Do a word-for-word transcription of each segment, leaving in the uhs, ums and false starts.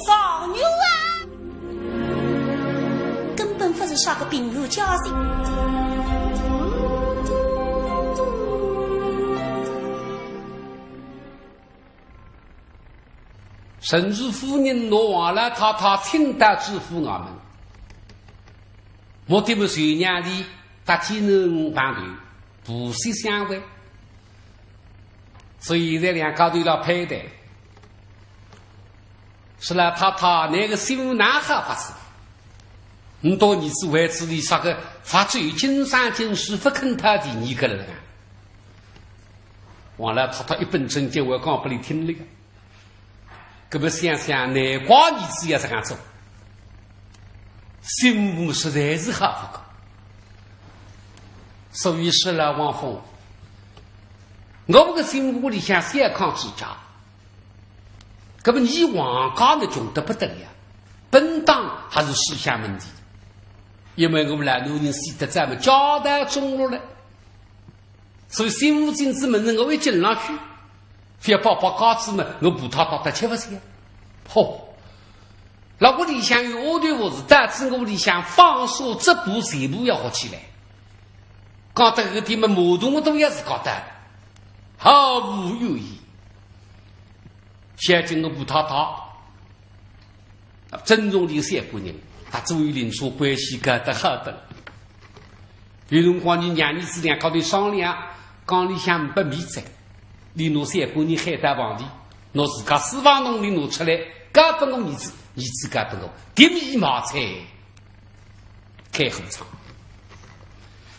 状元啊，根本勿是啥个平安家庭。陈氏夫人拿王老太太请到知府衙门，目的么是让俚搭仔侬碰头，婆媳相会。所以现在两家头辣攀谈。 说老太太，倷个新妇哪哈法子？倷大儿子为仔俚啥个发酒精上进士，勿肯讨第二个了啊？王老太太一本正经话讲拨俚听了。搿么想想，难怪儿子要这样做，新妇实在是好勿过。所以说老王夫人，我个新妇屋里向小康之家， 搿么伲王家呢穷得不得了，本当还是书香门第，因为我们老男人死得早么，家道中落了，所以新妇进仔门呢，我一进上去，覅包包架子么，我婆太太得吃勿消。吼，辣屋里向有丫头服侍，到仔我屋里向纺纱织布全部要学起来。讲到搿点么，马桶我都要自家担，毫无怨言。 想起我婆太太，尊重俚小官人，搭仔俚邻舍关系搞得好得。有辰光伲娘儿子两家头商量，缸里向没米哉，俚拿小官人喊到旁边，拿自家私房农历拿出来，交拨我儿子，儿子交拨我，迭米买菜，开货仓。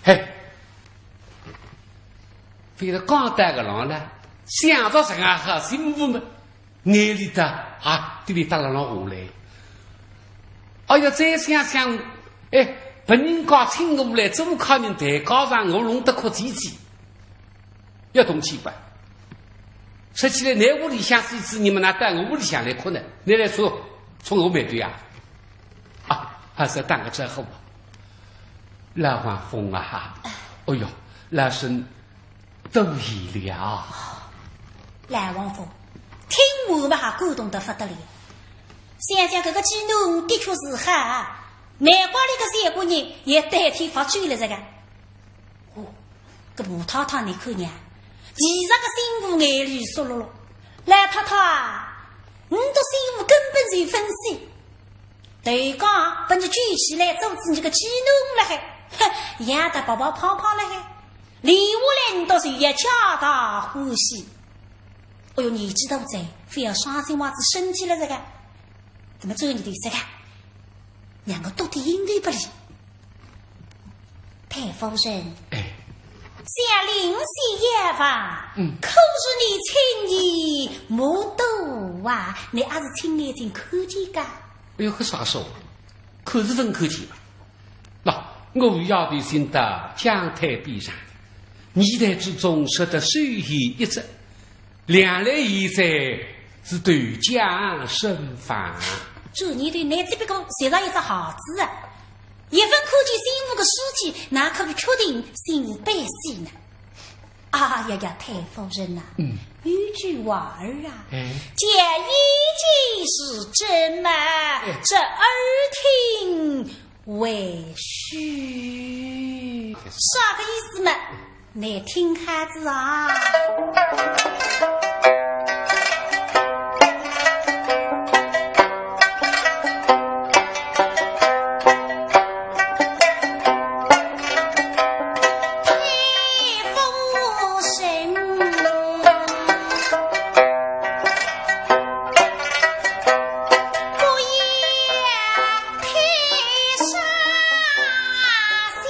嘿，非得讲到搿浪了，想到实梗好新妇么， 眼泪搭啊，滴哩答啦浪下来。哎呀，再想想，哎，别人家请我来做客人，台阶上我弄得哭唧唧，要动气吧？说起来，倷屋里向死仔人么，哪到我屋里向来哭呢？倷来说，冲我面对啊？啊，还是打个招呼吧。老王夫人啊，哎哟，老身 多谢了。老王夫人，听完么还感动得不得了。想想搿个技能的确是好啊，难怪俚个小官人也代替发酒了这个。哦，搿婆太太你看呀，其实个新妇眼泪湿漉漉。老太太啊，你的新妇根本就勿是 头讲拨俚救起来，做仔伲个技能了海，哼，养得白白胖胖了海，留下来你倒是也皆大欢喜。哎哟，年纪大哉，覅伤心坏仔身体了这个。搿么做伲个啥个？让我多点银钿拨俚。 太夫人，哎。想另选药房，嗯。可是你亲眼目睹啊，你还是亲眼睛看见个？哎哟，搿啥说？看是勿看见吧？喏，我丫头先到讲台边上，泥潭之中拾得手线一只， 两粒现在是投江身亡。这年头，拿这边个写上一只孩子啊，一分看见新妇个尸体，哪可以确定新妇半死呢？啊呀呀，太夫人呐，嗯。有句话儿啊，哎。叫一箭是鸩嘛，哎。这耳听 为虚，啥个意思嘛？你听孩子啊。太夫人，不要 太伤心。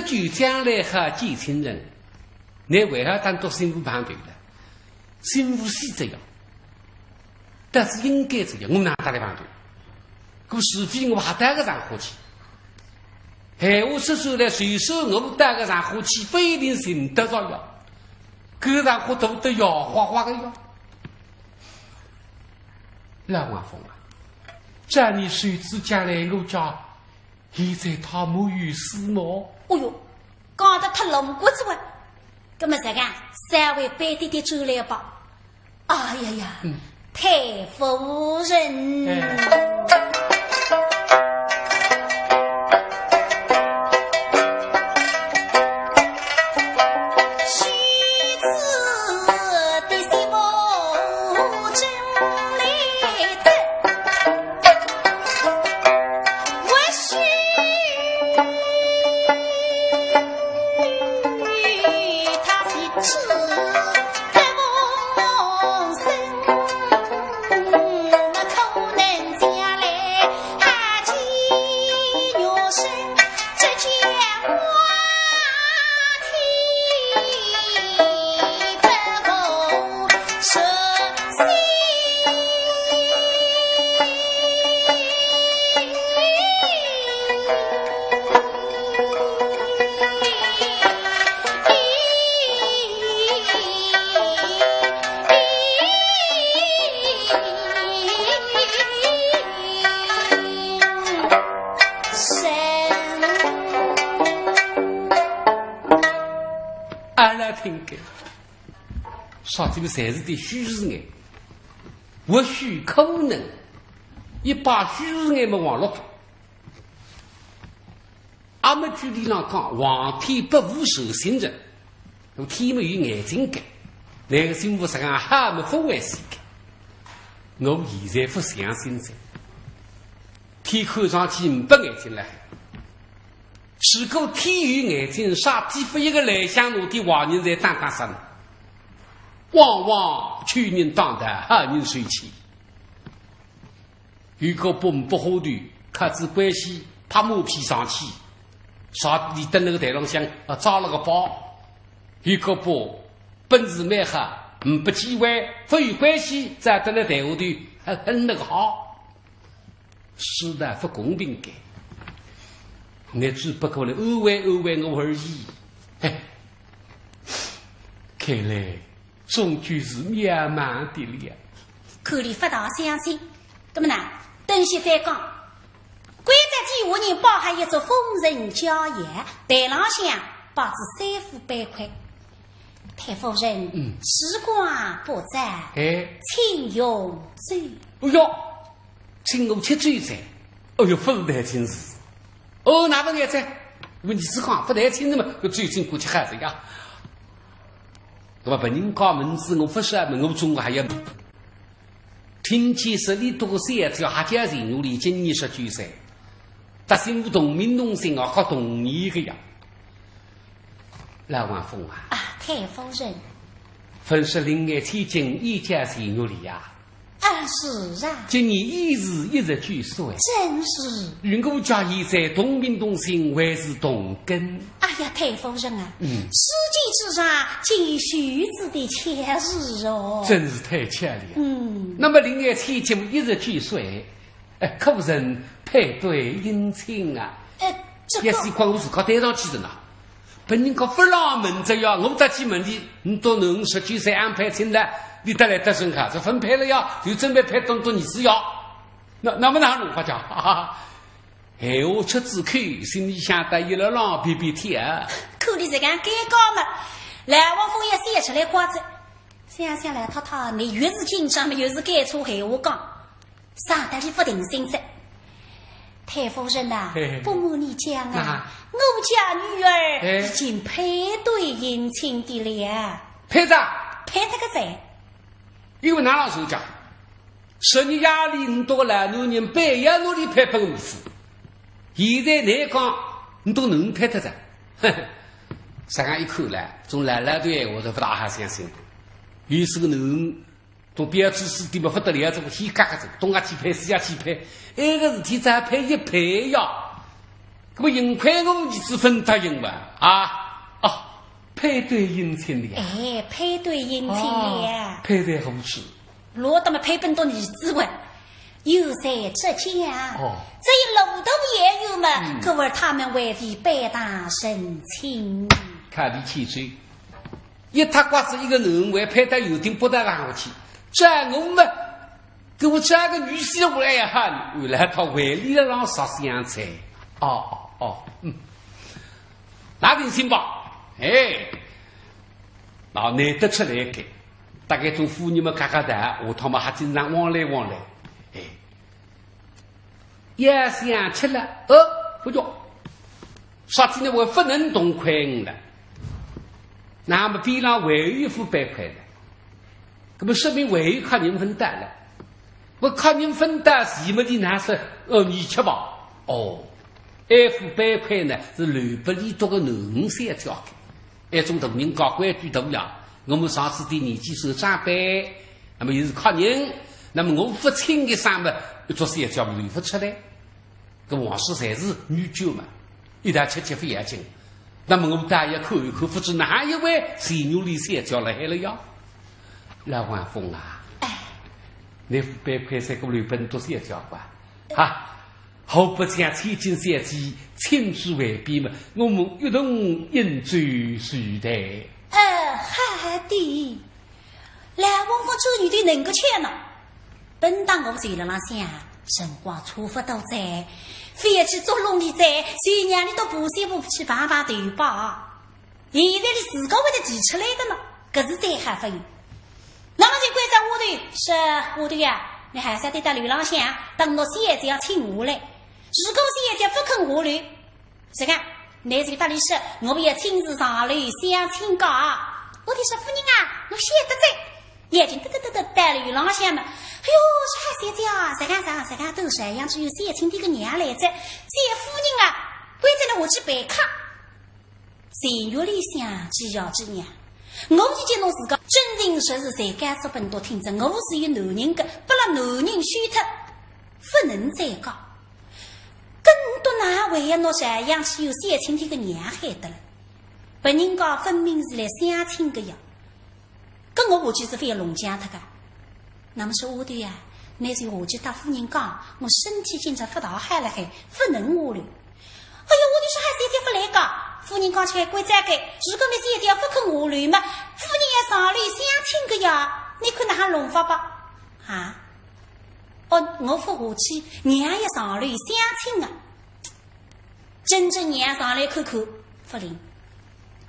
就将来好见亲人，倷为啥当到新妇旁头了？新妇死哉呀，但是应该哉呀，我哪搭来旁头？搿除非我还到个场化去。闲话说出来，就算我到个场化去，勿一定寻得着呀。搿场化大得摇晃晃个呀。老王峰啊，照你说仔讲来，我家现在他没有事么？哦哟，讲得太露骨哉哇。搿么实梗，稍微扳点点转来吧。哎呀呀，嗯。太夫人。哎。 阿拉听个，啥体么侪是点虚实眼，或许可能，一把虚实眼么王老大。 阿末句里浪讲，皇天不负有心人，搿天末有眼睛个，搿个新妇实梗好末勿会死个。我现在勿相信哉。天看上去呒不眼睛了。如果天有眼睛，啥体勿一个来相拿点坏人侪打打杀呢？往往求人当道，好人受气。 有个倷勿好头，靠仔关系拍马屁上去，啥里登了个台浪向啊，抓了个包。有个倷本事蛮好，呒不机会，勿有关系，再登了台下头，还很那个好。世道勿公平个，倷只不过来安慰安慰我而已。哎，看来 终究是渺茫的了。看俚勿大相信，那么呢，等歇再讲。关照几下人摆好一桌丰盛佳肴，台浪向摆仔三副板块。太夫人，嗯。时光不早，哎。请用酒。哎哟， 请我吃酒哉。哦哟，勿是谈亲事。哦，哪勿谈哉？因为倷是讲勿谈亲事嘛，搿酒请过去喝哉呀。那么别人家门子我勿是问，我总归还要问。听见说俚笃个小姐还叫徐月莲，今年十九岁，搭新妇同名同姓啊，合同年个呀。老王峰啊。啊，太夫人。勿是令爱千金也叫徐月莲呀？ 啊，是啊。今年已是一十九岁。正是。与我家现在同名同姓，还是同根。哎呀，太夫人啊，嗯。世界之上，竟有许子的巧事哦。真是太巧了。嗯。那么令爱千金一十九岁，哎，可曾配对姻亲啊？呃，这个，也是光我自家对上去的呢。 别人家勿让问哉呀，我搭去问俚，倷笃囡儿十九岁安排亲了，俚搭来搭身哈，说勿配了呀，就准备配东东儿子呀。那，那么哪能法讲？哈哈，闲话出仔口，心里想得一勒浪别别跳啊。看俚实梗尴尬嘛，老王峰也笑出来瓜子，想想老太太，倷越是紧张嘛，越是改错闲话讲。 啥道理勿定心哉。太夫人呐，嘿嘿。不瞒你讲啊，啊。我家女儿，哎。已经配对姻亲的了。配哉？配脱个哉。因为哪能说讲？十二月里倷笃个老男人板要拿俚配拨我仔，现在倷讲倷笃囡儿配脱哉。呵呵，实梗一看来，从老老头闲话是勿大好相信。有是个囡儿 都标致势头嘛勿得了，这个体格个，东也去配，西也去配，埃个事体再配一配呀。搿么幸亏我儿子朆答应吧？啊，哦，配对姻亲了呀。哎，配对姻亲了呀。哦，配在何处？落得么配本多儿子哇，有在浙江。哦。只有路途遥远嘛，嗯。故而他们还未拜堂成亲。看你气质，一塌刮子一个囡儿配到有点不得了去，这我们 搿我这个女婿回来一喊，原来他回来了，让啥相猜。哦，哦，嗯。那定心吧，哎，那难得出来个，大概做夫人嘛，嘎嘎的，下趟嘛还经常往来往来，哎。也想起来，呃，不叫，啥体呢？我不能动筷了。那么边浪还有一副板筷了。 搿么说明还有客人朆到了。我客人朆到，是么的那是，呃，你吃吧。哦，一副板筷呢，是留拨俚笃个囡儿小姐个。一种大人家规矩大呀，我们上次的年纪是长辈，那么又是客人，那么我不请个啥么，一桌小姐留勿出来。 搿往时侪是女眷嘛，一道吃吃勿要紧。那么我大约看一看，勿知哪一位前院里小姐辣海了呀？老王峰啊，哎。你勿板筷三个留拨俚笃小姐吧？哈，好不像千金小姐亲自回避嘛，我们一同饮酒叙谈。呃，好的。 老王峰做女的能够吃呢，本当我坐辣浪向，辰光差勿多哉，覅去捉弄俚哉，就让俚笃爬山爬去碰碰头吧。现在俚自家会得提出来个呢，搿是最好勿有。那么就关照丫头，是丫头呀，你还是要对到楼浪向，等我小姐要请下来。如果小姐勿肯下来， 是个，倷是搭俚说，我要亲自上楼相请个。丫头说，夫人啊，我晓得哉。眼睛得得得得，到楼浪向嘛。哎哟，说，哎，小姐啊，这个啥，这个都是样子有相请的个娘来哉。小夫人啊，关照倷下去陪客。前院里向，只要只娘，我已经弄自家真情实意在告诉本笃听着，我是有男人个，拨了男人休脱，勿能再嫁。 更多哪位要拿这样去有小青天个娘害得了？别人家分明是来相亲个呀，跟我下去是非要弄僵脱个。那么说丫头呀，倷就下去搭夫人讲，我身体今朝勿大好了海，勿能下楼。哎呀，丫头说，还是一天勿来个，夫人讲起来关照个，如果倷现在勿肯下楼嘛，夫人要上楼相亲个呀，倷看哪哈弄法吧？啊？ 哦，我勿下去，娘要上楼相亲啊。真正娘上来看看，勿灵。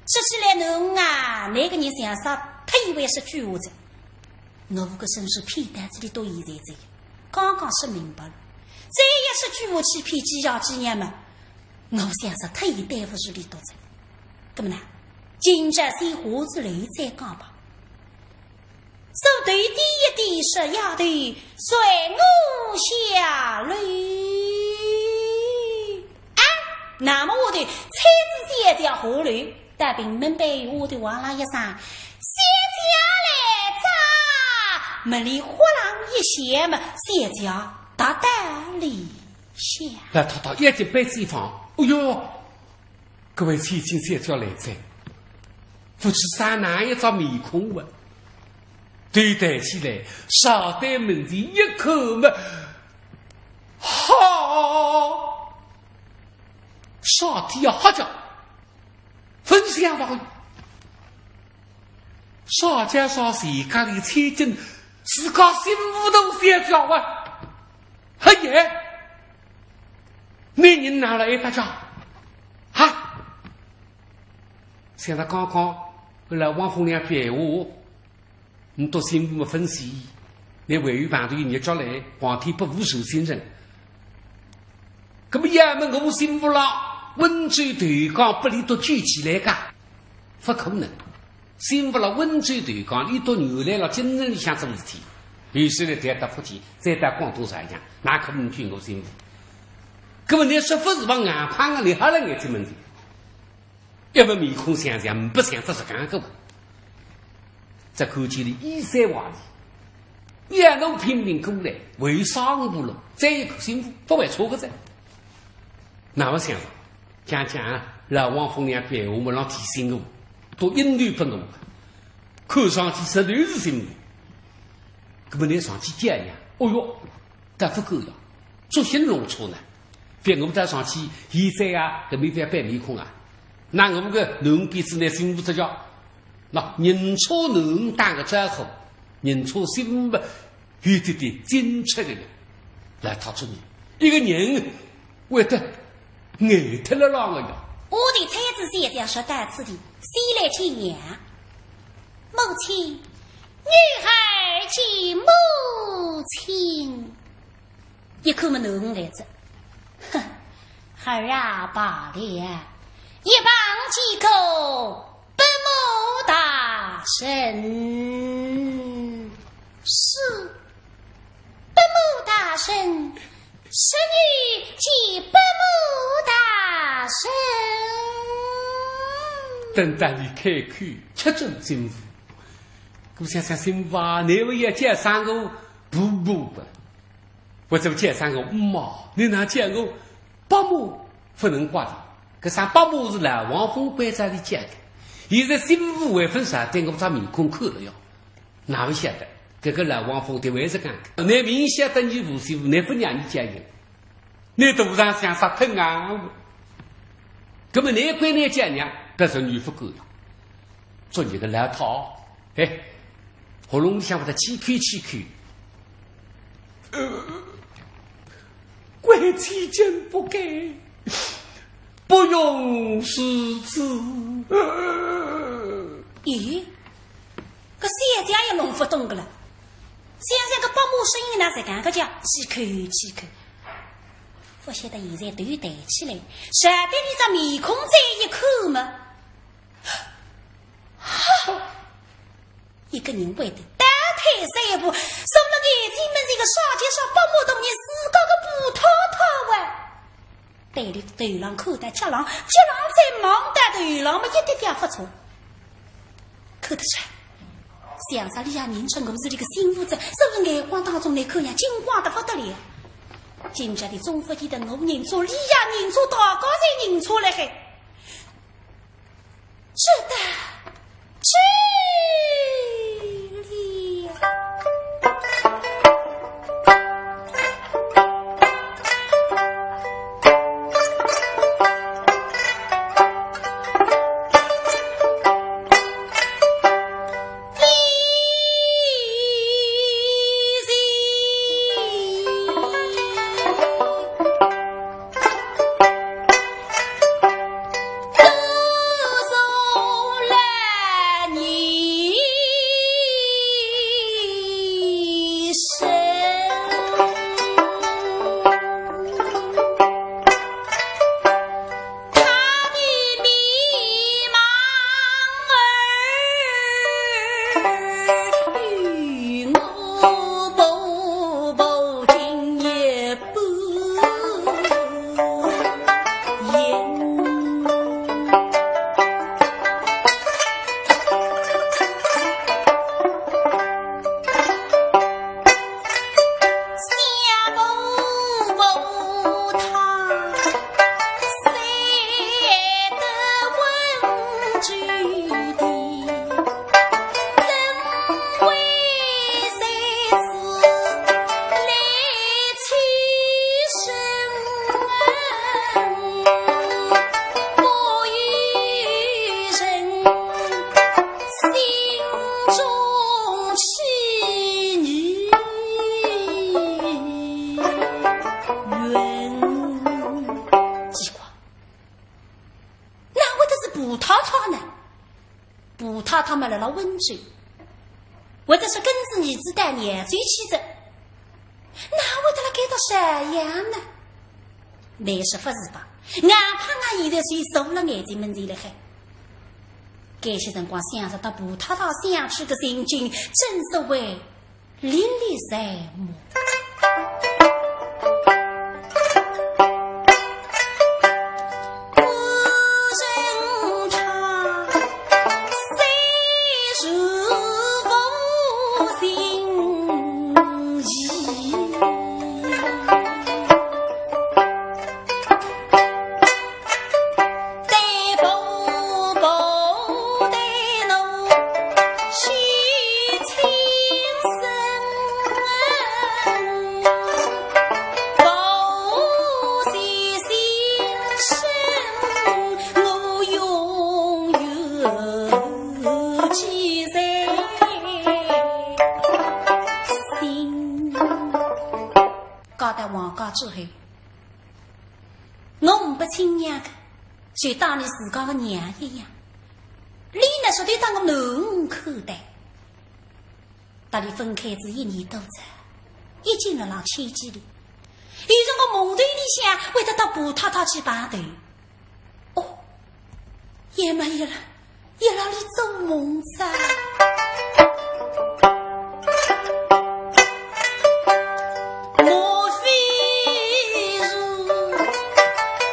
说起来囡儿啊，倷个人像煞忒会说鬼话哉。我个身世骗到仔俚笃现在哉，刚刚说明白了，再要说鬼话去骗几爷几娘嘛，我想煞忒对勿住俚笃哉。那么呢，今朝先下仔楼再讲吧。 手头点一点，说丫头，随我下楼。哎，那么丫头搀仔小姐下楼，到屏门背后丫头喊了一声，小姐来哉，门帘哗啷一掀嘛，小姐踏到里向。那他到一进背后一放，哎哟， 搿位千金小姐来哉，勿知生哪一张面孔啊？头抬起来，朝对门前一看嘛，好，上天啊，好家伙，朆想法个，啥叫啥自家里千金，自家心腹大小姐啊？哎呀， 倷人哪来搭家？哈？想到刚刚，后来王凤两句闲话，倷笃心腹没分析，倷还有碰头倷叫来，皇天不负有心人。那么要么我心腹了，温州投江拨俚笃救起来个，勿可能。 心腹了温州投江，俚笃原来了京城里向做事体，有时来调到福建，再到广东上海，哪可能救我心腹？那么倷说勿是吧，硬碰硬，倷好了眼睛门前，要么面孔相像，勿像这是刚刚个。这看见俚衣衫华丽，一路拼命过来，为啥不了？再一看心腹，勿会错个哉。那么想着，讲讲啊，老王峰两句闲话么浪提醒我，都应对拨我，看上去实头是心腹。搿么倷上去讲呀，哦哟，搿勿够呀，作兴弄错呢。覅我到上去，现在啊，搿面覅摆面孔啊，那我搿囡儿辈子呢，心腹之家，那认错囡儿打个招呼，认错心腹嘛， 有点点精彩个人来讨出你。一个人会得呆脱了浪个呀。我的妻子现在说到此地，先来见娘。母亲，女儿见母亲。一看么囡儿来哉，哼，儿啊，罢了，一旁见过 伯母大人。是，伯母大人，侄女见伯母大人。等到俚开口，吃准心腹。我想想心腹啊，倷勿要叫声我伯母吧？或者叫声我姆妈，倷哪叫我 伯母勿能怪俚，搿声伯母是老王峰关照俚叫个。现在心腹还勿晓得我张面孔看了哟，哪勿晓得？搿个老王峰对我还是讲个，倷明晓得倷无心腹，倷勿让倷叫人，倷肚肠向啥疼啊？搿么倷管倷叫娘，搿是倷勿管了。 做倷个老太，哎，喉咙里向会得气口气口。呃，贵体真不该，不容如此。咦，搿小姐也弄勿懂个了。想想搿伯母声音哪能实梗个叫，气口气口。勿晓得现在头抬起来，晓得俚只面孔再一看嘛。 哈！一个人会得倒退三步，从了眼睛门前个啥叫啥伯母大人，自家个婆太太啊！对俚头浪看到脚浪，脚浪再望到头浪么一点点勿错。看得出，像煞俚也认出我是俚个心腹哉，所以眼光当中呢，看样金光得勿得了。今朝俚总勿见得我认错，俚也认错，大家侪认错了嘿。 说到这里。奇怪，哪会得是婆太太呢？ 婆太太么辣辣温州，或者是跟仔儿子到扬州去哉，哪会得辣该搭潲阳呢？倷说勿是吧？硬派啊，现在是坐辣眼睛门前了海。该歇辰光想着搭婆太太相处个情景，真是为 历历在目。王家之后，我呒不亲娘个，就当倷自家个娘一样。倷呢，绝对当我囡儿看待。搭俚分开仔一年多哉，已经辣浪牵记哩。有辰光梦头里向会得搭婆太太去碰头。 哦，也没有了，也辣里做梦哉。莫非是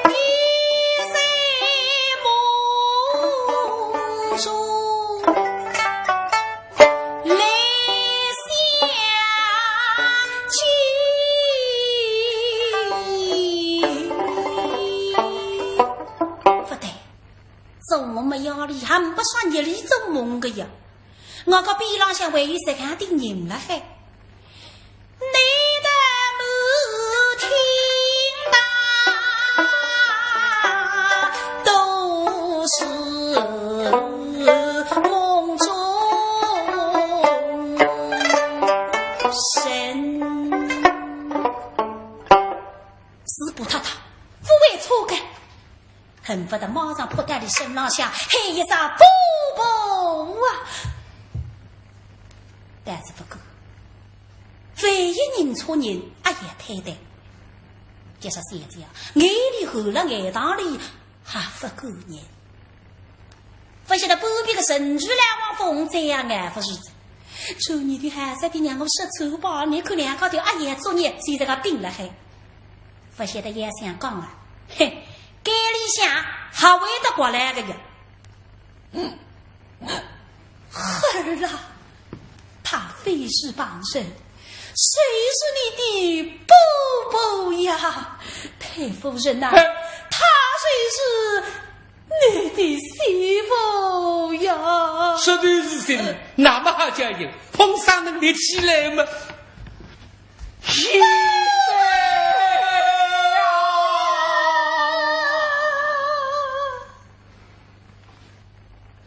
你在梦中来相见？勿对， 做梦么夜里还呒不啥日里做梦个呀。我个边浪向还有实梗个人辣海。难道梦听到都是梦中人？是婆太太，勿会错个。 恨不得马上扑到俚身浪向喊一声：“婆婆啊！”但是勿过，万一认错人，阿要推扳。就说小姐啊，眼泪含辣眼塘里，还勿够呢。勿晓得半边个神医来望风这样啊，勿是哉。做你的还是的让我说错吧，你看两家头阿要作孽，现在个病辣海。 勿晓得也想讲啊，嘿，该里向还会得过来个呀。孩儿啊，她非是旁人，谁是你的婆婆呀？太夫人呐，她就是你的媳妇呀。说的是真的，那么好叫人碰上能立起来吗？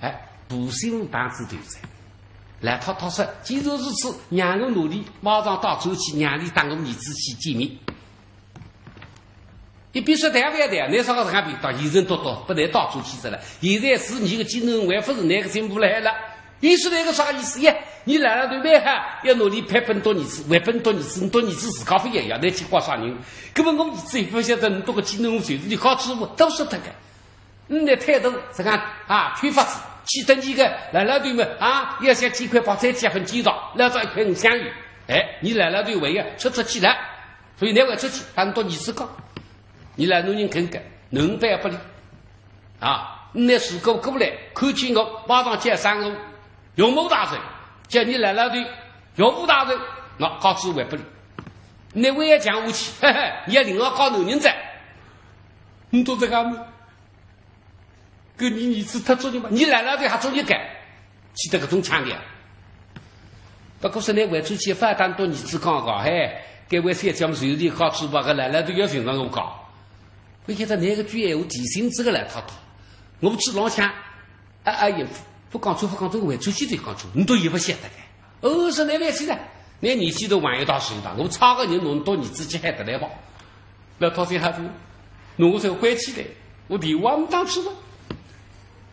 哎，不幸当时就在。老太太说，既然如此，让我拿俚马上带转去，让俚搭我儿子去见面。一边说，谈勿谈，拿啥个人家便当，现在都都不能带转去哉了。现在是你个亲囡，还勿是拿个新妇来了。 意思那个啥意思呀？你来了对勿啦？要拿俚配拨倷儿子，还拨倷儿子，倷儿子自家勿也要拿去花啥人？根本我儿子也勿晓得倷多个技能，我随时就靠吃我，都是他个。你的态度是讲啊，缺乏子，气得你个来了对么啊，要想几块白菜几份鸡肉，来找一块五香油。哎，你来了对为呀，出出气来，所以你还出去，喊倷儿子讲，你来弄人肯个，能办不哩？ 啊，你如果过来，看见我，马上叫声我岳母大人，叫你来了的岳母大人，那告诉我不理。你为要讲下去，嘿嘿，你要另外搞男人哉。你都这个么？跟你儿子他做的嘛，你来了的还做你干，气得个中枪的。不过是你外出去发单多儿子讲讲，嘿，该位小姐么随地告诉吧，个来了都要寻着我讲。 我现在拿个句闲话提醒这个老太太，我去浪向，啊啊也不讲错，不讲错，我出去就讲错，你都也不晓得的。哦，是那边去的，那年纪都还有大岁数了，我差个人弄到你自己还得来吧？老太太还是弄我这个关起来，我电话没打出了。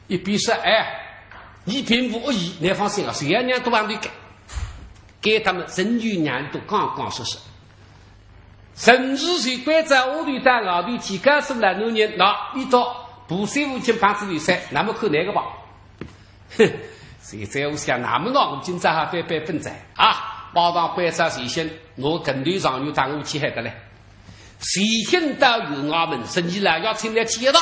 一边说，哎，你并不恶意，你放心啊，谁要让都往里给，给他们人与人都刚刚说说。 甚至是关照下头到外头去告诉老男人，那一到不是父亲帮子里噻，那么看哪个吧？哼，谁在屋下那么闹，我今朝还翻翻本子啊，马上关照随行，我跟头上有当我去喊的嘞。随行到有衙门，生意来要请来去一道。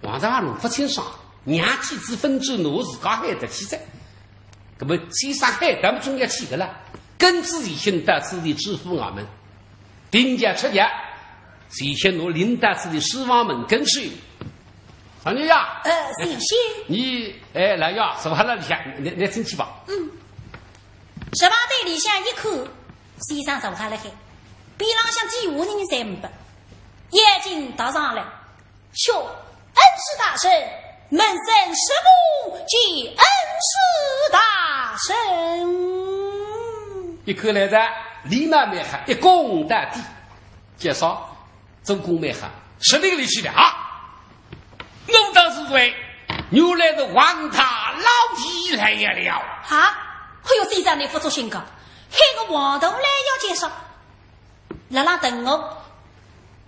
王丈弄不清爽，娘妻子分手，我自家喊得去噻。 那么先生喊，咱们总要去的了。跟仔随行到此地知府衙门，定要出衙，随行我领到此地书房门跟前。上去呀，呃，随行。你，哎，来呀，坐好了里向，你，你进去吧。嗯。书房对里向一看，先生坐好了海，边浪向几个人侪没，眼睛搭上来。 说，恩师大人，门生师母见恩师大人。一看来哉，礼貌蛮好，一躬到底。介绍，做功蛮好，十里里去的啊。我倒是为，原来是王大老爷来了。啊？哎哟，先生，你勿作兴个，喊我王大老爷介绍，辣辣等我。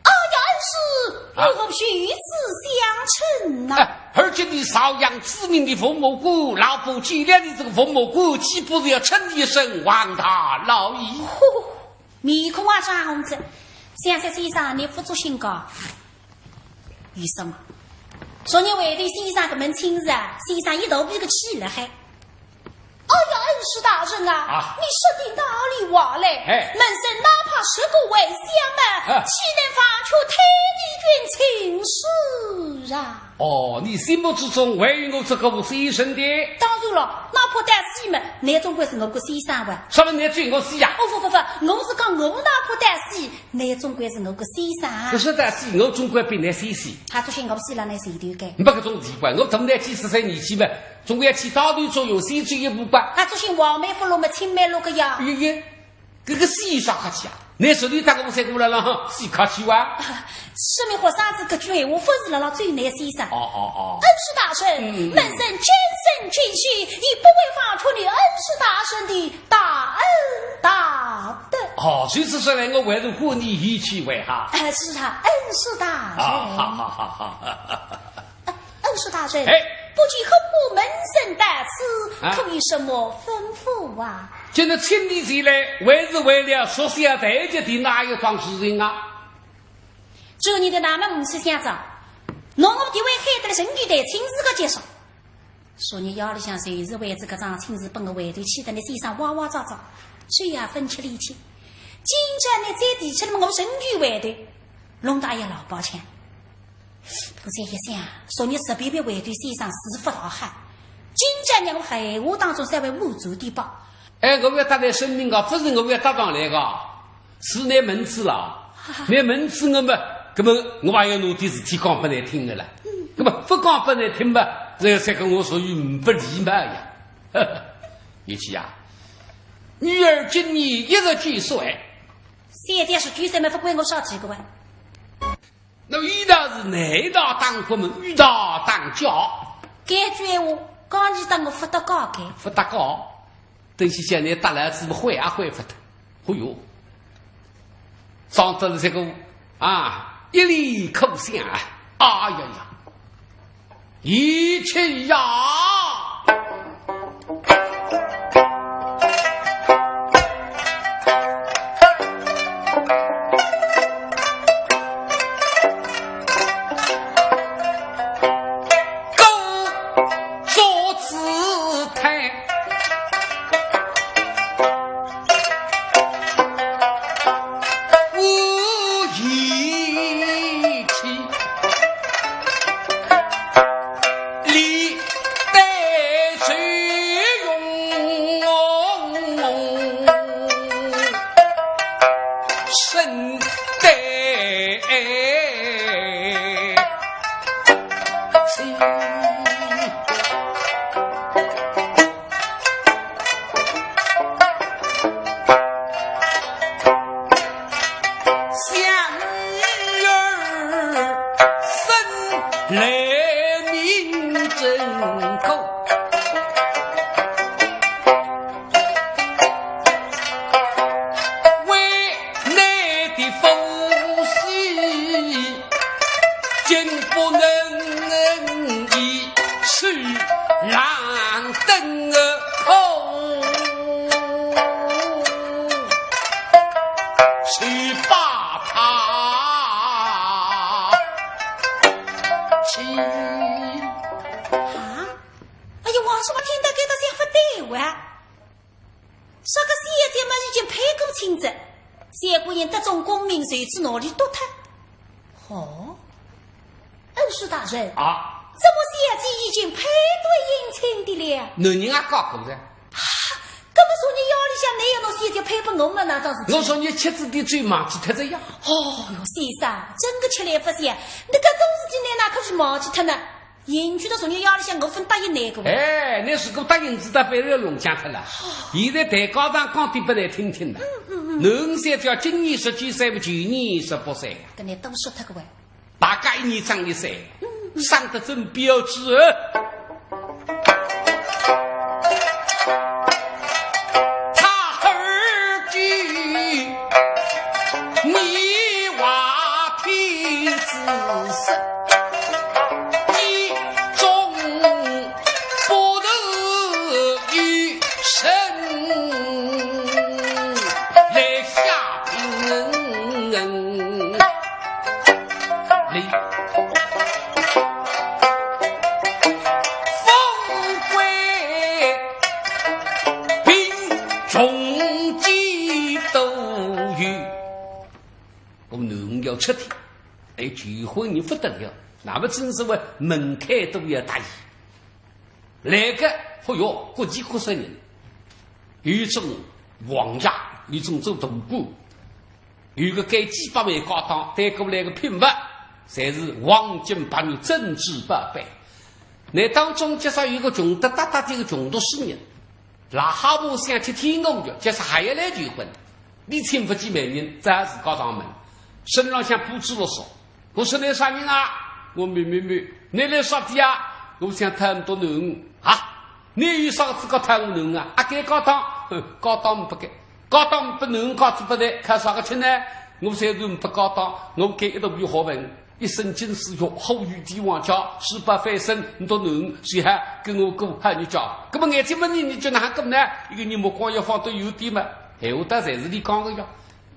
哎呀，恩师，啊，如何如此相称呐？哎，而且你朝阳知名的文武官，老夫见了你这个文武官，岂不是要称一声王大老爷？呼，面孔啊涨红仔，想想先生，你勿作兴个。有什么？昨日回头先生个门亲事啊，先生一肚皮个气辣海。哎呀，恩师大人啊，啊，你说的哪里话嘞？哎，门生哪怕是个回乡嘛，啊，岂能忘却太帝君亲事啊？哦，你心目之中还有我这个先生的？当然了，哪怕到死嘛，你总归是我个先生哇。什么你叫我死呀？哦，不不不，我是讲我哪怕到死，你总归是我个先生啊。不是到死，我总归比你先死。他说是我死了，你谁都该。没搿种奇怪，我同你几十岁年纪嘛，总归要起到头作用，先走一步吧。他说是王梅福路嘛，青梅路个呀。哎呀，搿个死有啥客气啊？你说你打个五三过来了哈，死客气哇？说明学生子搿句闲话，勿是辣辣咒你先生。哦，哦，哦。恩师大人，嗯，嗯，嗯。门生今生今世，也不会忘却你恩师大人的大恩大德。哦，如此说来，我还是还你一句话哈。哎，是啊，恩师大人。啊，哈哈哈哈哈哈。恩师大人，哎。不知何故门生到此，啊，可有什么吩咐啊？今日请你前来，还是为了说下台阶的那一桩事情啊？昨日的那么五十香樟，侬我地位喊得了神女台亲事个介绍。昨日夜里向就是为仔搿桩亲事，拨我回头气得呢，先生哇哇喳喳，手也勿吃力气。今朝呢，再提起来么，我神女回头，弄得哎呀老抱歉。 不过再一想，昨日是别别回头先生是勿大好，今朝让我闲话当中稍微婉转点吧。哎，我要搭你声明个，勿是我要搭上来个，是你问仔了。你问仔我嘛，搿么我还要拿点事体讲拨你听个啦。搿么勿讲拨你听嘛，这个才跟我属于勿礼貌呀。尤其啊，女儿今年一十九岁。小姐十九岁嘛，勿关我啥事个哇。 那么一道是男道当婚么，女道当嫁。搿句闲话，讲起当我勿搭界个。勿搭界？等歇想你搭来是勿会也会勿得。哎哟，装得了这个啊，一脸苦相啊，哎呀呀！ 一起呀！故作姿态，无义气。 礼待周容，身待亲。 想女儿生来命真苦，为你的夫婿 竟不能以死让灯火，去把他妻。啊？哎呀，我怎么听到搿个像勿对哇？ 啥个小姐嘛已经配过亲哉，小姑娘得中功名，谁知哪里躲脱？哦，恩师大人，啊，怎么小姐已经配对姻亲的了？男人也讲过哉。啊，搿么昨日夜里向倷要拿小姐配拨我么，哪桩事体？我昨日吃仔点酒忘记脱哉呀。哦哟，先生，真个吃力勿消，倷搿种事体倷哪可去忘记脱呢？银居的昨日夜里向我勿答应那个。哎，那是个答应子的，被人弄僵脱了。现在台高上讲的不来听听了。嗯，嗯，嗯。囡儿小姐今年十九岁，旧年十八岁。跟你都说他个喂。大概一年长一岁，嗯，嗯。生得真标致。他二句，你话天子说。 一种不得与神来下评论。李富贵贫穷几多有。我囡儿要出去，哎，求婚人不得了，那么真是为门槛都要大。 来个，嚯哟，各地各色人，有种王爷，有种做大官，有个该几百万家当，带过来个聘物，侪是黄金白玉珍珠宝贝。那当中介绍有个穷得搭搭的一个穷读书人，拉哈姆想吃天鹅肉，就是还要来求婚，你请不起媒人，只好自家上门，身浪向布置了说， 我说你啥人啊？我没没没，你来啥地啊？我想讨你囡儿啊。你有啥资格讨我囡儿啊？啊，该家当，哼，家当不该，家当不能家子不得，靠啥个吃呢？我虽然不家当，我该一头有学问，一身经世学，后遇帝王家，十八翻身，你都能，谁还跟我过好日脚？那么眼睛么你，你就哪个呢？一个人目光要放得远点嘛，闲话当然是你讲的呀。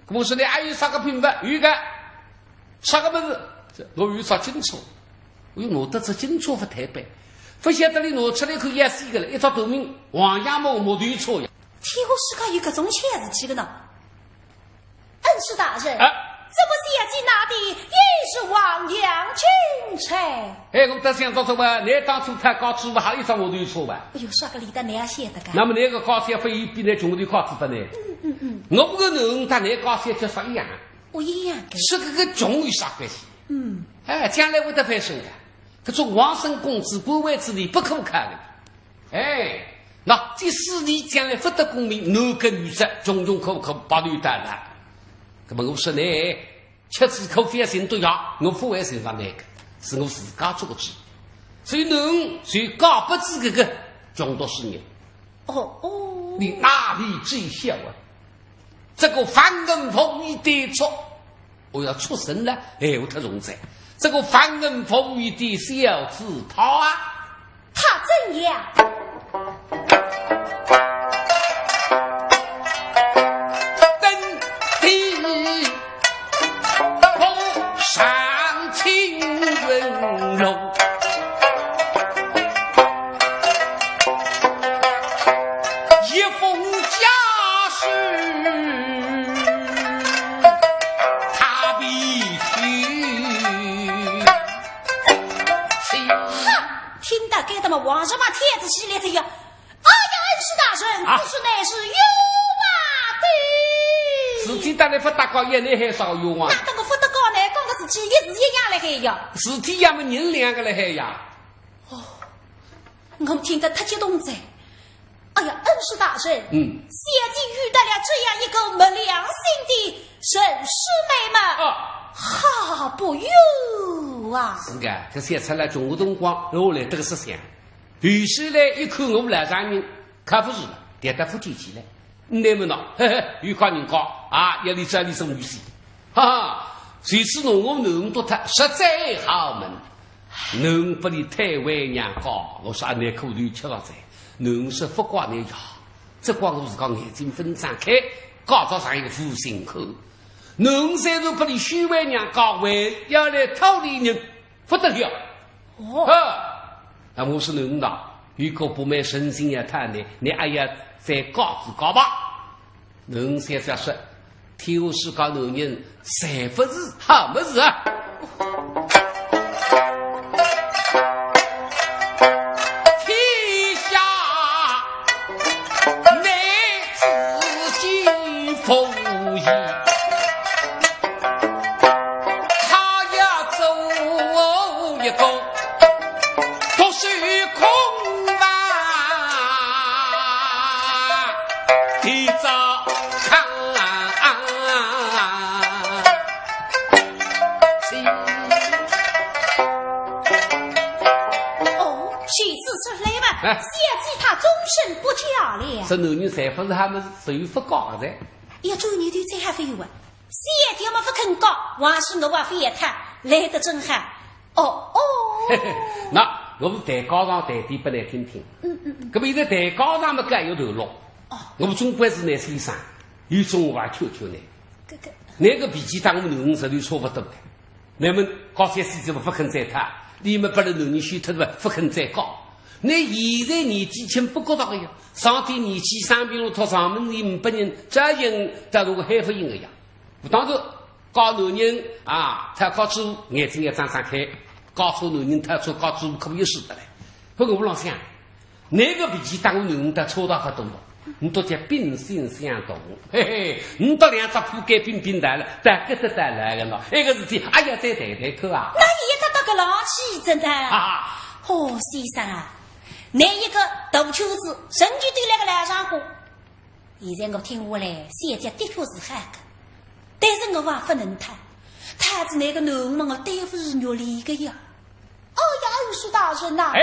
那么我说你还有啥个品牌？有个。 啥个物事？我有只金钗，我有我的只金钗勿推扳，勿晓得你拿出来看也是一个了，一只大明王爷么木头钗呀。天下世界有搿种奇事体个呢？恩师大人，啊？怎么小姐拿的也是黄金金钗？哎，我倒想到说吧，你当初他家主婆还有一只木头钗吧？哎哟，啥个理得你也晓得个？那么那个家小勿有比你穷的家主婆呢？嗯，嗯，嗯。我个囡儿搭你家小叫啥一样？ 不一样的。是个个穷有啥关系？嗯。哎，将来会得翻身的。搿种王孙公子、官位子弟不可靠的。哎，那这世里将来不得功名，男耕女织，穷穷苦苦，白头到老。那么我说呢，吃仔苦膘心都要，我勿会欣赏那个，是我自家做个主。所以侬就嫁拨仔搿个穷读书人。哦，哦。你哪里知晓啊？ 这个忘恩负义的畜，我要畜生了，哎，我太重罪。这个忘恩负义的小子，他啊，他怎样？登天不上青云楼。 一封家书，他必去。哈！听到该搭么，王叔嘛跳仔起来哉呀。哎呀，恩师大人，啊，此事乃是冤枉的。事体搭倷勿搭界，倷还啥冤枉？那搭我勿搭界呢，讲个事体一字一样辣海呀。事体呀么人两个辣海呀。哦，我听得太激动哉。 哎呀，恩师大人，嗯。小姐遇到了这样一个没良心的陈世美嘛，啊。好不冤啊！是个，搿小出来穷个辰光，我来得个识相。后首来一看我老丈人，可不是了，跌得不起来。那么呢，嘿嘿，有个人讲啊，要你这里做女婿，哈哈，谁知侬我囡儿笃他实在好门。 囡儿拨俚推为娘家，我说阿难苦头吃了哉。囡儿说勿怪倷呀，只怪我自家眼睛勿张开，嫁着上一个负心汉。囡儿虽然拨俚许为娘家，还要来讨俚人，勿得了。哦。啊，那我说囡儿呐，有个不满神经也太难，你哎呀，再嫁自家吧。 囡儿想想说，天下世界男人侪勿是好物事啊。天下男子几乎也，他要做一个哎。小姐她终身不嫁了。搿男人侪勿是他们是勿嫁的。要转念头再还勿有啊。小姐么勿肯嫁，还是我还勿要她，来得正好。哦，哦。那我们谈家常谈点拨来听听。嗯，嗯，嗯。搿么现在谈家常么，该有段落。哦。我们总归是男先生，有种话求求你。搿个，那个脾气搭我囡儿实在差勿多的。那么高三四级么勿肯再谈，你们拨了囡儿休脱了勿肯再讲。那现在年纪轻勿觉得个呀，上点年纪生病了，托上门你们拨人家人，但是我还勿应个呀。我当时教囡儿啊，他教书眼睛要张张开，教错囡儿，他错教书可有事的嘞。不过我老想， 那个脾气搭我囡儿差大勿多了，你都叫秉性相同，嘿嘿，你到两只铺盖并并来了，但搿得得来个咯，那个事体，哎呀，再谈谈看啊。那也得到搿浪去着呢。啊哈。哦，先生啊，那一个大圈子，人就对那个来上火。现在我听下来，小姐的确是好个，但是我也勿能谈，谈仔那个囡儿么，我对勿住肉里个呀。 哦呀，恩师大人呐，哎。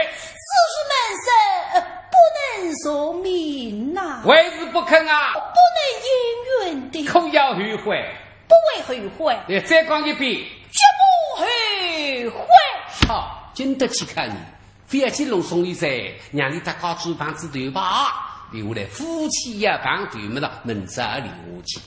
此事难成，呃，不能从命呐。为是不肯啊？不能应允的。可要后悔？不会后悔。哎，再讲一遍。绝不后悔。好，经得起考验，覅去弄松里哉，让你搭家主碰仔头吧。留下来夫妻要碰头么，明朝留下去。